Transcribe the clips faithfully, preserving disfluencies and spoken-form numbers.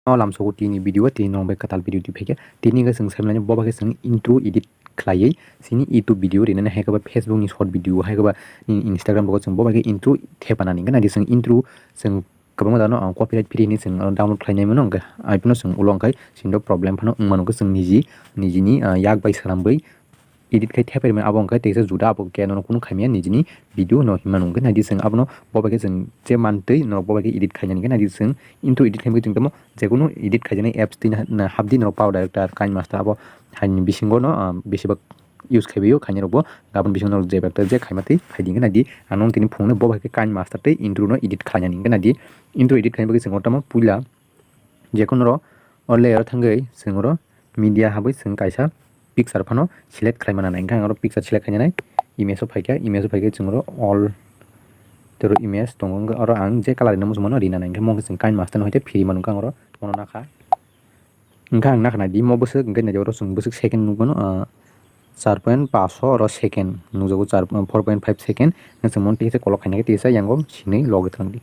O lamsogo tini video, tini nong bai kwtal video twi phaikha. Tini hwnkhe chwng sai mani bo bai khe chwng intro edit khlaiwi chini YouTube video rinani hai khe ba Facebook ni short video hai khe ba nini Instagram rogo chwng bo bai khe intro thepanani hwnkhe naidi chwng intro chwng kwbangma jagano, ah, copyright free hinwi chwng, ah, download khlainai mano hwnkhe ai phano chwng ulo hwnkhe chini problem phano wng mano hwnkhe chwng niji nijini, ah, yak bai swnamwi edit khai thepai rwmani abo hwnkhe teisa juda abo khe nono kunu khaimya nijini video no hinmano hwnkhe naidi chwng abono bo bai khe chwng je mantwi norok bo bai khe edit khainani hwnkhe naidi chwng intro edit khaimani chwng tamo jekunu edit khaijaknai apps twi na hapdi norok pao director KineMaster abo haini bisingo no, ah, besibak use khaibaio khainai rokbo aboni bisingo norok je bai je khaima twi phaidi hwnkhe naidi ang nono tini phunuknai bo bai khe KineMaster tei intro no edit khlainani hwnkhe naidi intro edit khaina bagwi chwng tamo puila jekunu oro o layer o thangwi chwng oro media habwi chwng kaisa picture phano select khlai mana nai. Hwnkhe ang oro picture select khainani image o phaikha, image o phaikhe chwng oro all tei oro image tongo, wngkha oro ang je color rina muchung mano rina nai, hwnkhe mo wngkha chwng KineMaster no hwnkhe phiri mano, wngkha ang oro mono nakha. Wngkha ang nakha naidi, mo bwswk hwnkhe naidi oro chwng bwswk second nukmano, ah, char point paso oro second nukjago, char, four point five second. Hwnkhe chwng mono tisa kolok khainai khe tisa yango sinwi logwi thangdi.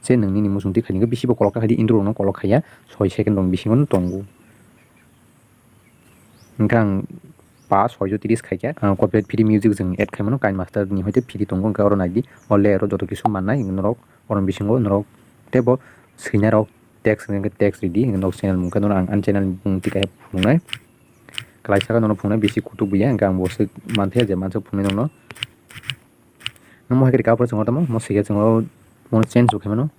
Je nwng nini muchung twi khainai khe bisi bo kolok kha khaidi, intro rokno kolok khaiya, soi second rokni bisingo no tongo. Hwnkhe ang pa soijo tris khaikha, ah, copyright free music chwng add khaimano, KineMaster ni hoite free tongo, hwnkhe oro naidi, o layer o joto kisu mannai norok, oroni bisingo norok teibo swinai rok text hwnkhe text ridi, hwnkhe norok channel mung khe norok ang ani channel ni mung twi khe phunuknai, kwlai saka norok phunuknai, bisi kutuk buya, hwnkhe ang bo swk manthiya je mansa phunuknai norokno. Nang mo hai khe rika aphuru chwng oro tamo, mo swikhe chwng oro mono change bo khaimano.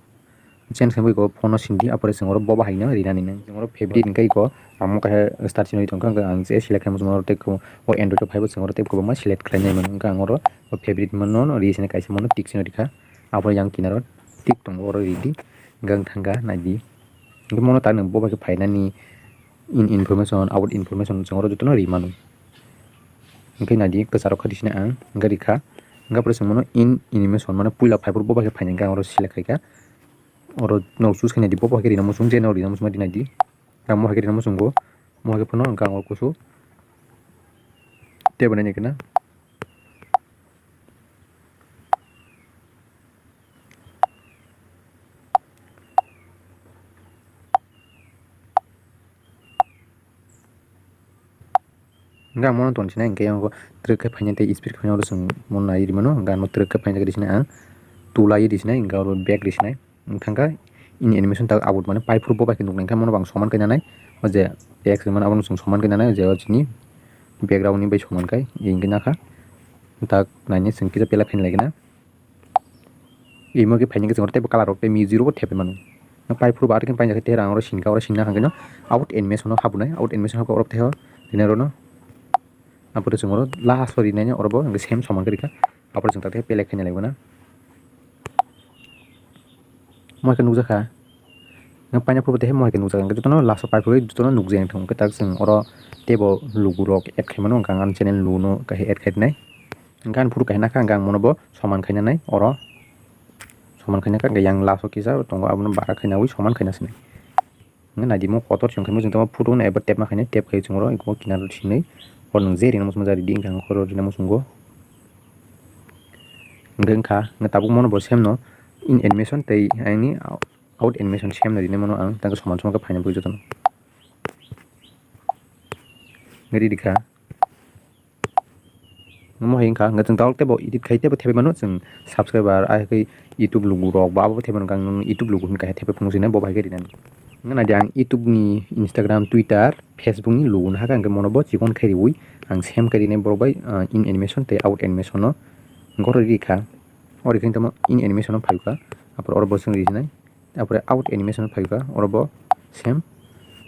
Change khaimani eko phone no sindi, aphuru chwng oro boba haino rinani nang. Chwng oro favorite hwnkhe eko ang mo kaisa start sinwi tongkha, hwnkhe ang je select khaimani chwng oro tei o Android o phaibo chwng oro tei kwbangma select khlainai mano, hwnkhe ang oro o favorite mano no ri sini kaisa mono tick sino rikha. Aphuru yang kinaro tick tongo, oro ridi, hwnkhe ang thangkha naidi. Hwnkhe mono ta nwng boba khe phainani in information, out information chwng oro jotono ri mano. Hwnkhe naidi kwcharo kha disini ang hwnkhe rikha. Hwnkhe aphuru chwng mano in animation mano puila phaiphuru boba khe phainai hwnkhe ang oro select khaikha. Oro no choose khainai di boba khe rina muchung je no rina muchung di naidi. Ang mo hai khe rina muchungo. Mo hai khe phano hwnkhe ang oro kusu tei bo naini khe na. Hwnkhe ang mono tongsinai, hwnkhe ang twrwk khe phainai tei speed khe phainai oro chwng mono nai rimano, hwnkhe ano twrwk khe phainai khe disini ang tulai risinai, hwnkhe oro back risinai, hwnkhe in animation tak abut mane paiphuru boba khe nuknai, hwnkhe mono bo ang soman khe nanai, o je text rimano abono chwng soman khe nanai, o je o chini background ni bai soman khai, hwnkhe nakha tak nainai chwng kisa belai khaina laikha na. Imo khe phainai khe chwng oro teibo colour rok tei music rok bo thepai mano. Paiphuru bo aro khe painai khe tei rang oro singkha, oro singna hwnkhe no out animation o habunai, out animation hakhe oro tei o rina rw no. Aphuru chwng oro last o rinai oro bo hwnkhe same soman khe rikha. Aphuru chwng tak tei belai khaina laibo na. Mo khe nukjakha. Nang paina phuru tei mo hai khe nukjak, hwnkhe jotono last o paiphuru jotono nukjak wng thang, hwnkhe tak chwng oro teibo logo rok add khaimano, hwnkhe ang ani channel logo no kahai add khai rwnai. Hwnkhe ani phuru kahai nakha, hwnkhe ang mono bo soman khaina nai oro, soman khaina kha, hwnkhe yang last o kisa tongo, abono bara khaina ui soman khaina sinai. Hwnkhe naidi mo kotor se wngkha, mujung tamo photo no abo tepma khainai, tep khai chwng oro eko kinaro sinwi oro nwng je rina muchungma jari di, hwnkhe ang oro rina muchungo. Hwnkhe wngkha, hwnkhe tabuk mono bo same no in animation tei ayang ni out animation same no rinai mano ang, tei soman soman khe phaina bagwi jotono. Hwnkhe ridi kha. Mo hai wngkha, hwnkhe chwng tabuk teibo edit khai teibo thepai mano, chwng subscriber ai khe YouTube logo rok bo abo bo thepai mano, ang nung YouTube logo hwnwi kaisa thepai phunuk sinai bo bai khe rinani. Hwnkhe naidi ang YouTube ni, Instagram, Twitter, Facebook ni logo no hakha, hwnkhe mono bo chikon khe riui ang same khe rinai borok bai, ah, in animation tei out animation no hwnkhe oro rikha. Oro rikha tamo in animation no phaikha, aphuru oro bo chwng rinai. Apore out animation phaikha, oro bo same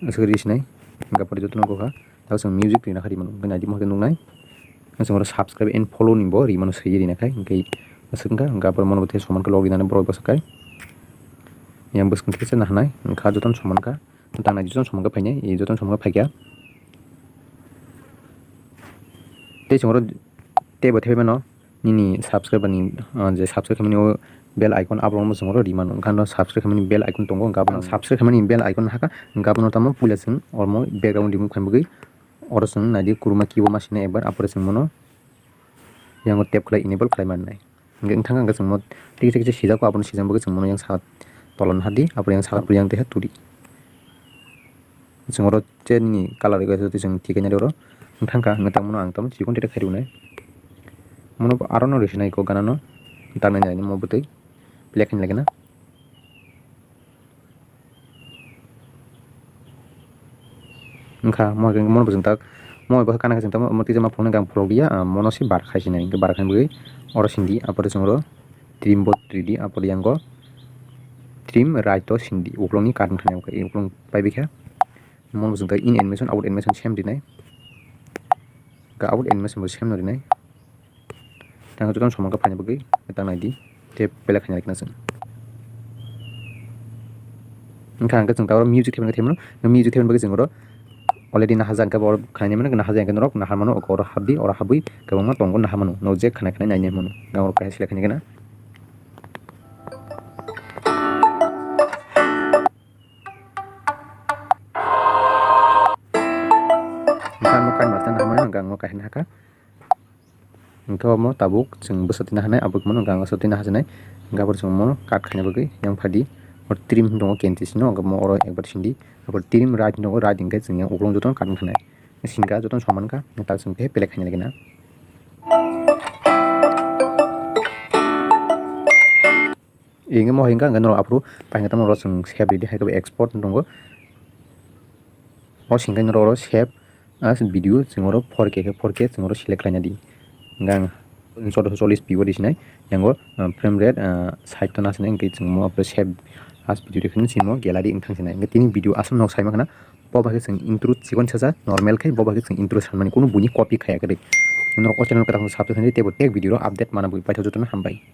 aswk ri sinai, hwnkhe apore jotono nukha. Tei chwng music rina kha rimano, hwnkhe naidi mo khe nuknai. Chwng oro subscribe and follow ni bo rimano swiwi rina khai, hwnkhe aswk wngkha, hwnkhe apore mono bo tei soman khe log rinani borok bwswk khai. Yang bwskang khe se nahanai, wngkha jotono soman kha. Tang nai jotono soman khe phainai, jotono soman khe phaikha. Tei chwng oro teibo thepai mano. Nini subscriber ni, ah, je subscribe khaimani o bell icon abo rokno chwng oro rimano. Hwnkhe ano subscribe khaimani bell icon tongo, hwnkhe abono subscribe khaimani bell icon hakha, hwnkhe abono tamo puila chwng omo background remove khaina bagwi oro chwng naidi kuruma keyboard ma sinai ekbar, apore chwng mono yango tap khlai enable khlai mannai. Hwnkhe wngthang khe chwng mo tikisa kisa sijak o, abono sijak bagwi chwng mono yang saka tola nahardi, apore yang saka yang teha turi. Chwng oro che nini color ego twi chwng thik khe nai oro wng thang kha, wng tang mano ang tamo chikon twi khe khairoknai. Mono aro no rwsinai kok gana no, tangnai nai mo bwtwi play khaina lagina. Wngkha mo hwnkhe mono bo chwng tak, mo bai khe kana khe chwng tamo omo tisa ma phone gang pholok dia, ah, mono se bar khai sinai, hwnkhe bar khai bagwi oro sindi, apore chwng oro trim bo ridi, apore yango trim right o sindi, ukulukni current thani ukuluk pai bikha. Mo bo chwng tak in animation, out animation sem rinai, hwnkhe out animation bo sem no rinai. Tang jotono soman khe phaina bagwi tang nai di. Tei belai khaina rikna chwng. Wngkha hwnkhe chwng ta oro music thepna thepmano, music thepna bagwi chwng oro already nahajak hwnkhe oro khaina mano, nahajak hwnkhe norok nahar mano, oro hapdi, oro habwi kwbangma tongo nahar mano, norok je khana khana naina mano, oro kaisa select khaina khena. Hwnkhe ang no kainwi tang nahar mano, hwnkhe ang no kaisa nahakha. Hwnkhe omo tabuk chwng bwsa twi naharnai, abo hwnkhe mano gang aswk twi naharjaknai. Hwnkhe abo chwng omo cut khaina bagwi yang phadi. Oro trim hinwi tongo kenchi sino, hwnkhe omo oro ekbar sindi. Abo trim right hinwi tongo, right hinkhe chwng yang ukulung jotono cut wngkha nai. Sini kha jotono soman kha, tak chwng khe play khaina lagina. Inge mo hingka hingka norok aphuru pahinga tamo oro chwng save ridi hai khe export wng tongo. O singkhe norok oro save as video chwng oro four K khe four K chwng oro select khlaina di. Hingkha ang chordoso chollish P O di sinai yango, ah, frame rate, ah, sait to na sinai hingkhe chwng mo aphuru save as video di kheno chwng mo gallery wng thang sinai. Hingkhe tini video aswk nok saima khana bo bai khe chwng intro chikon saja normal khai bo bai khe chwng intro sanmani kunu buini copy khaya kwrwi. Norok o channel kwtal subscribe khaidi teibo tei video rok update mana bagwi paithak jotono hambai.